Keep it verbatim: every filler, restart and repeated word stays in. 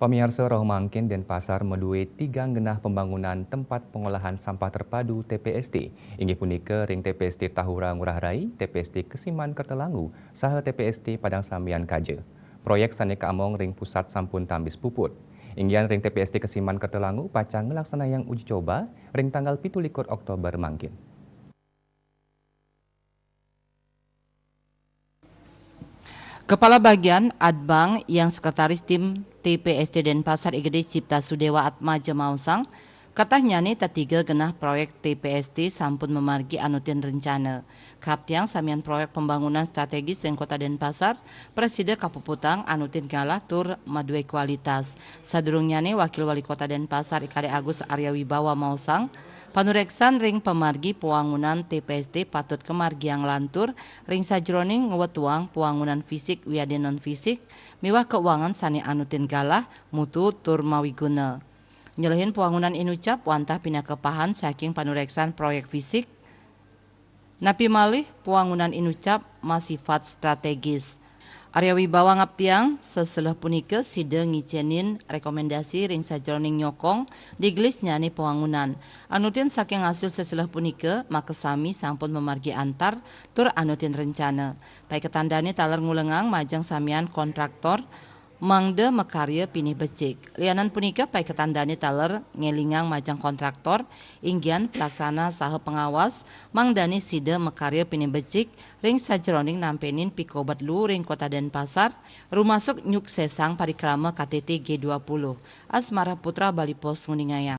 Pamiarsa, rauh mangkin Denpasar madué tigang genah pembangunan tempat pengolahan sampah terpadu, T P S T. Inggih punika ring T P S T Tahura Ngurah Rai, T P S T Kesiman Kertalangu, saha T P S T Padang Sambian Kaja. Proyek sané kaamong ring pusat sampun tambis puput. Inggian ring T P S T Kesiman Kertalangu pacang nglaksanayang uji coba ring tanggal pitu likur Oktober mangkin. Kepala Bagian Adbang yang Sekretaris Tim T P S T Denpasar I G D Cipta Sudewa Atmaja maosang, katahnyané tetiga genah proyek T P S T sampun mamargi anutin rencana. Kaptiang samian proyek pembangunan strategis ring Kota Denpasar prasida kapuputang anutin galah tur madué kualitas. Sadurungnyané Wakil Wali Kota Denpasar I K D Agus Arya Wibawa maosang, panureksan ring pamargi pawangunan T P S T patut kamargiang lantur ring sajroning ngwetuang pawangunan fisik wiadin non fisik miwah kauangan sané anutin galah, mutu tur mawiguna. Nyelehin pawangunan inucap wantah pinaka pahan saking panureksan proyek fisik, napi malih pawangunan inucap masifat strategis. Arya Wibawa ngaptiang, seseleh punika sida ngicénin rekomendasi ring sajroning nyokong digelisnyané pawangunan. Anutin saking asil seseleh punika, makasami sampun mamargi antar tur anutin rencana. Paiketandané taler ngulengang majeng samian kontraktor mangda makarya pinih becik. Lianan punika, paiketandané taler ngelingang majeng kontraktor, inggian pelaksana saha pengawas, mangdané sida makarya pinih becik ring sajroning nampenin pikobet luu ring Kota Denpasar, rumasuk nyuksesang parikrama K T T G dua puluh. Asmara Putra, Bali Post, nguningayang.